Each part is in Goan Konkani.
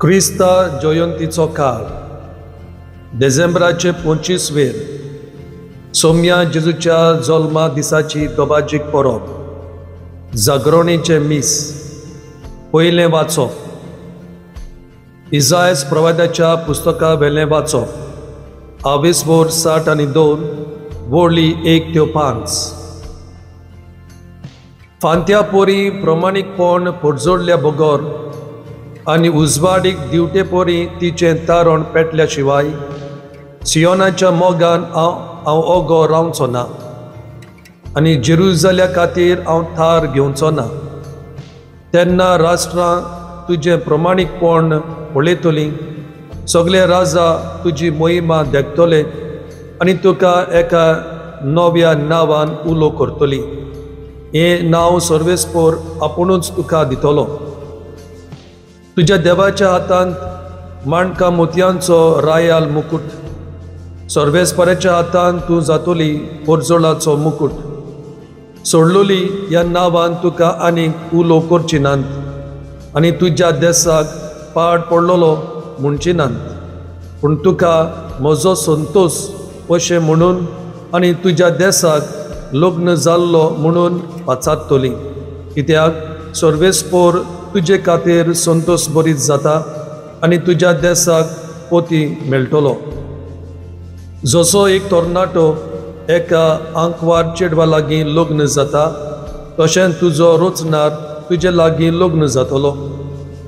क्रिस्ता जयंतीचो काळ डिसेंबराचे 25 वेर सोम्या जेजूच्या जल्मा दिसाची दोबाजीक परब, जागरणेचें मीस, पयलें वाचप, इजायस प्रवाद्याच्या पुस्तका वेलें वाचप, आवेसभर 62 वळी 1 ते 5. फांत्या पोरी प्रमाणीकपण पोरजोडल्या बगर आनी उजवाडीक दिवटे पोरी तिचें तारण पेटल्या शिवाय सियोनाच्या मोगान हांव ओगो रावचो ना आनी जेरुजाल्या खातीर हांव थार घेवचो ना. तेन्ना राष्ट्रां तुजें प्रमाणीकपण पळयतलीं, सगळे राजा तुजी मोहिमा देखतले आनी तुका एका नव्या नांवान उलो करतली. हें नांव सर्वेस्पोर आपुणूच तुका दितलो. तुज्या देवाच्या हातांत माणकां मोतयांचो रायाल मुकूट, सर्वेस्पराच्या हातांत तूं जातली पोरजोळाचो मुकूट. सोडलोली ह्या नांवान तुका आनीक उलो करची नात आनी तुज्या देसाक पाड पडलेलो म्हणची नात, पूण तुका म्हजो संतोश अशें म्हणून आनी तुज्या देसाक लग्न जाल्लो म्हणून पाचारतली. कित्याक सर्वेस्पोर तुजे खातीर संतोश बरीत जाता आनी तुज्या देसाक पोती मेळटलो. जसो एक तरणाटो एका आंकवार चेडवा लागीं लग्न जाता तशें तुजो रचणार तुजे लागीं लग्न जातलो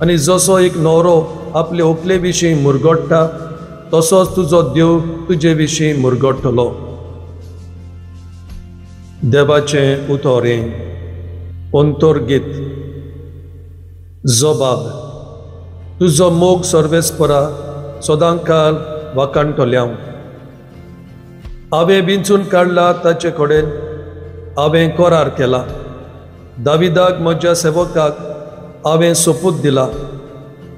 आनी जसो एक न्हवरो आपले होकले विशीं मुरगट्टा तसोच तुजो देव तुजे विशीं मुरगट्टलो. देवाचें उतरें अंतर्गीत. जबाब. तुजो मोग सर्वेस्परा सदांकाल वाखाणटल्या. हांवें विंचून काडला ताचे कडेन हांवें करार केला. दाविदाक म्हज्या सेवकाक हांवें सोपूत दिला.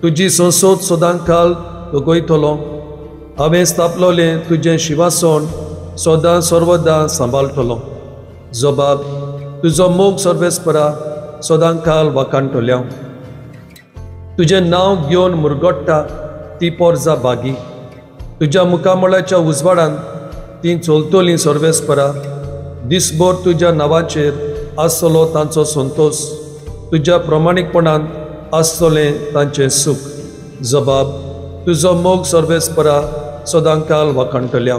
तुजी संसद सदांकाल तगयतलो. हांवें स्थापलोलें तुजें शिवासण सदां सर्वदां सांबाळटलो. जबाब. तुजो मोग सर्वेस्परा सदांकाल वाखाणटल्या. तुजें नांव घेवन मुरगट्टा ती पोरजा बागी. तुज्या मुखामळाच्या उजवाडान तीं चलतलीं सर्वेस्परा. दिसभर तुज्या नांवाचेर आसतलो तांचो संतोश, तुज्या प्रमाणीकपणान आसतलें तांचें सूख. जबाब. तुजो मोग सर्वेस्परा सदांकाल वाखाणटल्या.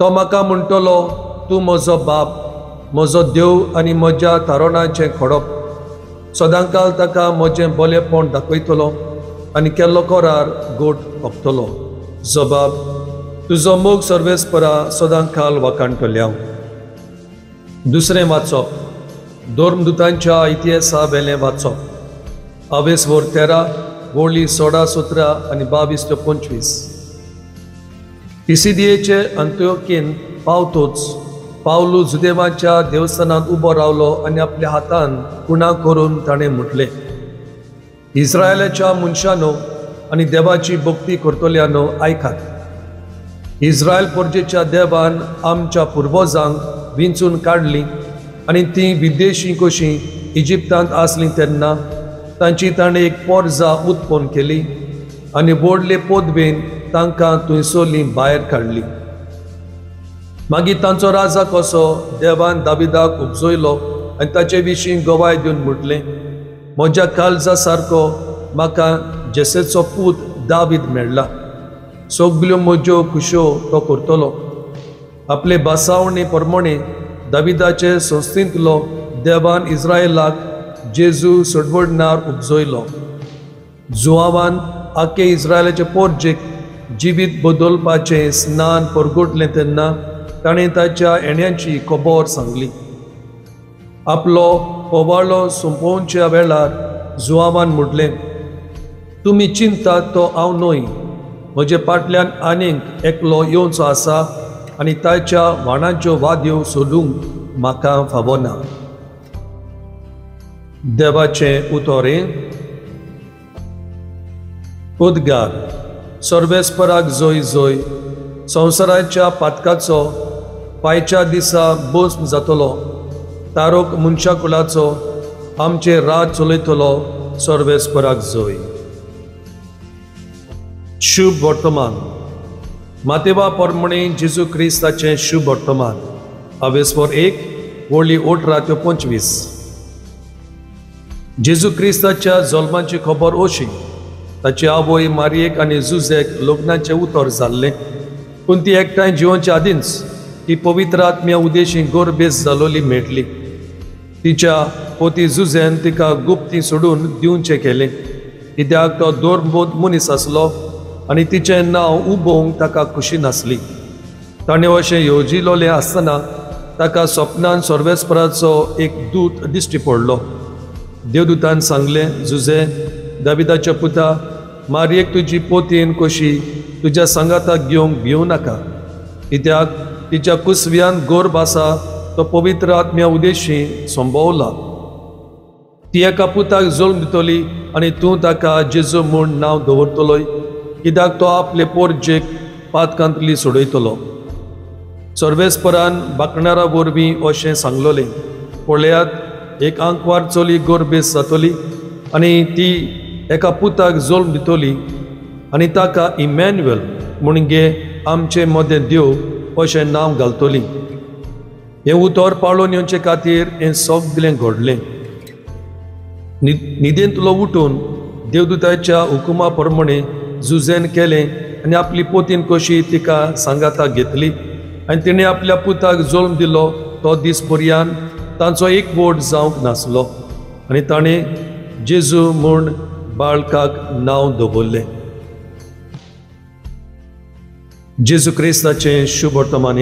तो म्हाका म्हणटलो, तूं म्हजो बाप, म्हजो देव आनी म्हज्या तारणाचें खडप. सदांकाल ताका म्हजें बलेपण दाखयतलो आनी केल्लो करार गोट ओंपतलो. जबाब. तुजो मोग सर्वेस्परा सदांकाल वाखाणटल्या. दुसरें वाचप. धर्मदुतांच्या इतिहासा वेलें वाचप. आवेसभर 13 वळी 16, 17 आनी 22 ते 25. पिसिदियेचे अंत्योकीन पावतोच पावलू जुदेवाच्या देवस्थानांत उबो रावलो आनी आपल्या हातान कुणा करून ताणें म्हटलें, इस्रायलाच्या मनशानो आनी देवाची भक्ती करतल्यानो आयकात. इस्रायल परजेच्या देवान आमच्या पुर्वजांक विंचून काडली आनी तीं विदेशी कशीं इजिप्तांत आसलीं तेन्ना तांची ताणें एक पोरजा उत्पन्न केली आनी व्हडले पदवेन तांकां थंयसरली भायर काडली. मागीर तांचो राजा कसो देवान दाविदाक उपजयलो आनी ताचे विशीं गवाय दिवन म्हटलें, म्हज्या काळजा सारको म्हाका जेसेचो पूत दावीद मेळ्ळा. सगल्यो म्हज्यो खुश्यो तो करतलो. आपले भासावणे प्रमाणे दाविदाचे संस्थेंतलो देवान इस्रायलाक जेजू सोडवडणार उपजयलो. जुआवान आखे इस्रायलाचे पोरजेक जिवीत बदलपाचें स्नान परगटलें तेन्ना ताणें ताच्या येण्याची खबर सांगली. आपलो पवाळो सोंपोवच्या वेळार जुआवान म्हटलें, तुमी चिंतात तो हांव न्हय. म्हजे फाटल्यान आनीक एकलो येवचो आसा आनी ताच्या व्हाणाच्यो वाद्यो सोदूंक म्हाका फावना. देवाचें उतरें. उद्गार. सर्वेस्पराक जोय जोय. संवसाराच्या पातकाचो पायच्या दिसा बोस जातलो. तारोक मनशा कुळाचो आमचे राज चलयतलो. सर्वेस्पराक जोय. शुभ वर्तमान. मातेवा परमणे जेजू क्रिस्ताचें शुभ वर्तमान. अवेस्पोर 1 वळी 18 ते 25. जेजू क्रिस्ताच्या जल्माची खबर अशी, ताची आवय मारयेक आनी जुजेक लग्नाचें उतर जाल्लें, पूण ती एकठांय जिवनच्या आदींच ती पवित्र आत्म्या उदेशी गोरबेस जालोली मेळटली. तिच्या पोती जुजेन तिका गुप्ती सोडून दिवचें केलें, कित्याक तो दोरबोध मनीस आसलो आनी तिचें नांव उबोवंक ताका खुशी नासली. ताणें अशें येवजिलोलें आसतना ताका सपनान सर्वेस्पराचो एक दूत दिश्टी पडलो. देवदूतान सांगलें, जुजे, दाविदाच्या पुता, मारयेक तुजी पोतयेन कशी तुज्या सांगाताक घेवंक भिवं नाका, कित्याक तिच्या कुसव्यान गोर्भ आसा तो पवित्र आत्म्या उदेशी संभवला. ती एका पुताक जल्म दितली आनी तूं ताका जेजू म्हूण नांव दवरतलोय, कित्याक तो आपले पोरजेक पातकांतली सोडयतलो. सर्वेस्परान बाकणारा वरवीं अशें सांगलोलें, पळयात, एक आंकवार चली गोरबेस जातली आनी ती एका पुताक जल्म दितली आनी ताका इमॅन्युअल म्हणजे आमचे मदें देव अशें नांव घालतली. हें उतर पाळून येवचे खातीर हें सगळें घडलें. न्हिदेंतलो उठून देवदूताच्या हुकुमा प्रमाणे जुजेन केलें आनी आपली पोतीन कशी तिका सांगाताक घेतली आनी तिणें आपल्या पुताक जल्म दिलो. तो दीस पर्यान तांचो एक वोट जावंक नासलो आनी ताणें जेजू म्हूण बाळकाक नांव दवरलें. जेजू क्रिस्ताचें शुभ वर्तमान.